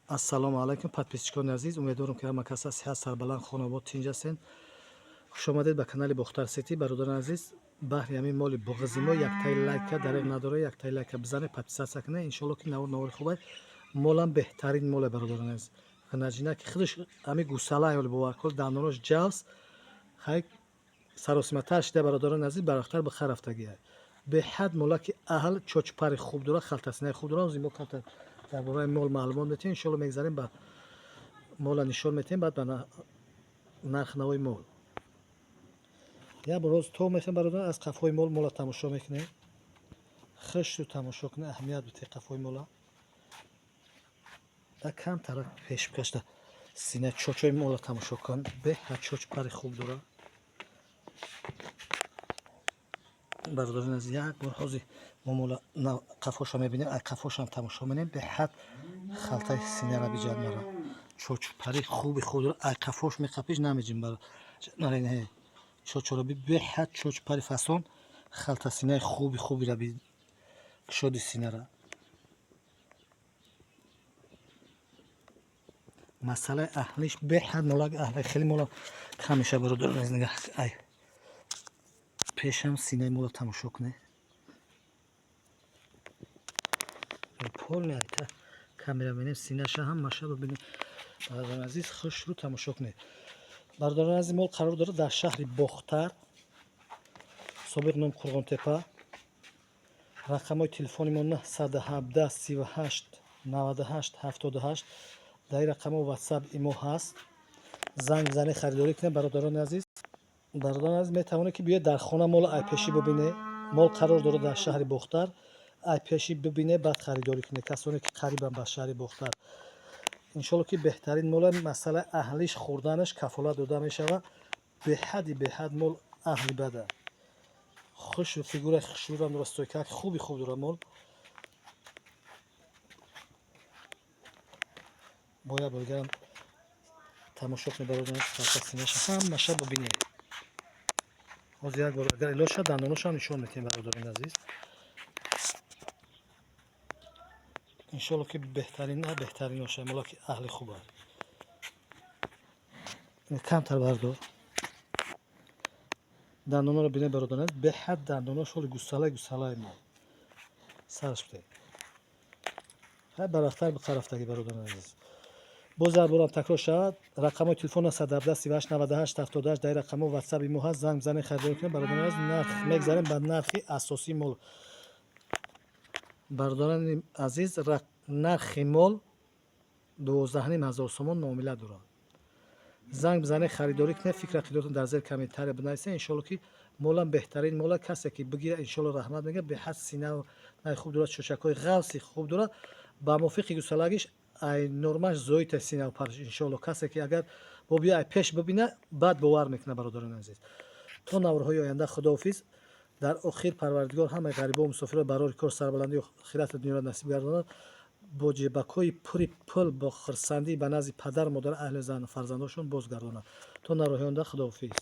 Ассалому алайкум, подписчикони азиз. Умедворам, ки ҳама кас сиҳат, сарбаланд, хонобод, тинҷ ҳастед. Хушомадед ба канали Бохтар Сити. Бародарони азиз, баҳри ҳамин моли буғизи мо яктаи лайка дареғ надора, яктаи лайка бизанед, подписаться кунед. Иншоалло, ки навор навори хубай, молам беҳтарин моле, бародарони азиз. Наҷина ки худаш ҳамин гусала ҳоли боваркор, дандонош ҷавс, хай саросиматар шида, бародарони азиз, барвақттар ба хар рафтагия. Беҳад молаки аҳл, чочпари хуб дора, халтасинаи хуб дора. Ҳозир мо камтар дар бораи мол маълумот метиҳем. Иншоалло, мегзарем, ба мола нишон метиҳем, баъд ба нарх навои мол. Як бор роз то мехоҳем, бародарон, аз қафои мол мола тамошо мекунем. Хишту тамошо кунем, аҳамият битеҳ қафои мола. Камтара пеш бикашта, сина чочои мола тамошо кун. Беҳад чоч пари хуб дора, бародарон азиз. Як бор ҳозир мо мола қафоша мебинем, ай қафошам тамошо менем. Беҳад халтаи синара биҷад мара, чочпари хуби хуб дора. Ай қафош меқапиш, намеҷим бара. Чочоро би, беҳад чочпари фасон, халта синаи хуби хубира би, кушоди синара. Масъалаи аҳлиш, беҳад молак аҳли, хеле мола кам меша, бародарон азиз. Нигаҳ, ай пешам синаи мола тамошо кунед. Полный айта камера бинем, синаша ҳамаша бибинем, бародарони азиз, хушрӯ тамошо кунед. Бародарони азиз, мол қарор дорад дар шаҳри Бохтар, собиқ ном Қурғонтепа. Рақамҳои телефони мо 917 38 98 78. Дар ин рақамҳо ватсап, имо ҳаст. Занг бизанед, харидорӣ кунед, бародарони азиз. Бародарони азиз, метавонед, ки биёед дар хона мола айпешӣ бибинед. Мол қарор дорад дар шаҳри Бохтар. Айпешӣ бибинед, баъд харидорӣ кунед, касоне ки қарибанд ба шаҳри Бохтар. Иншоалло, ки беҳтарин мола, масъалаи аҳлиш, хӯрданаш кафолат дода мешавад. Беҳади беҳад мол аҳли бада, хушу фигураи хушрӯрам дора, стойкаки хуби хуб дора мол. Бо як бор дигарам тамошо кунед, бародарон, синаша ҳамаша бибинед. Ҳозир як бор, агар илоҷ шавад, дандоношам нишон метиҳем, бародарони азиз. Иншоалло, ки беҳтарин, беҳтарин бошад, молаки аҳли хуб аст. Камтар бардор, дандоноро бинед, бародарон, беҳад дандонош ҳоли гусалаи гусалаи мол. Сараш битед, хай барвақттар биқарафтагӣ, бародарони азиз. Боз як борам такрор шавад, рақамҳои телефон 917 38 98 78. Дар ин рақамҳо ватсап, имо ҳаст. Занг бизанед, харидорӣ кунед, бародарони азиз. Нарх мегзарем ба нархи асосии мол. Бародарони азиз, нархи мол 12,5 ҳазор сомон, муомила дорад. Занг бизанед, харидорӣ кунед. Фикр ақидатон дар зери комментария бинависед. Иншоалло, ки молам беҳтарин мола, касе ки бигирад, иншоалло, раҳмат мегӯяд. Беҳад синаи хуб дорад, чочакҳои ғафси хуб дорад, ба мувофиқи гусалагиш ай нормаш зоита синау парш. Иншоалло, касе ки агар бо биё ай пеш бибина, баъд бовар мекунад, бародарони азиз. То наворҳои оянда, худоҳофиз. Дар охир, Парвардигор ҳамаи ғарибо, мусофиро барори кор, сарбаландию охирати дунёро насиб гардонад. Бо ҷебакҳои пури пул, бо хурсандӣ ба назди падару модар, аҳли зану фарзандошон бозгардонад. То наворҳои оянда, худоҳофиз.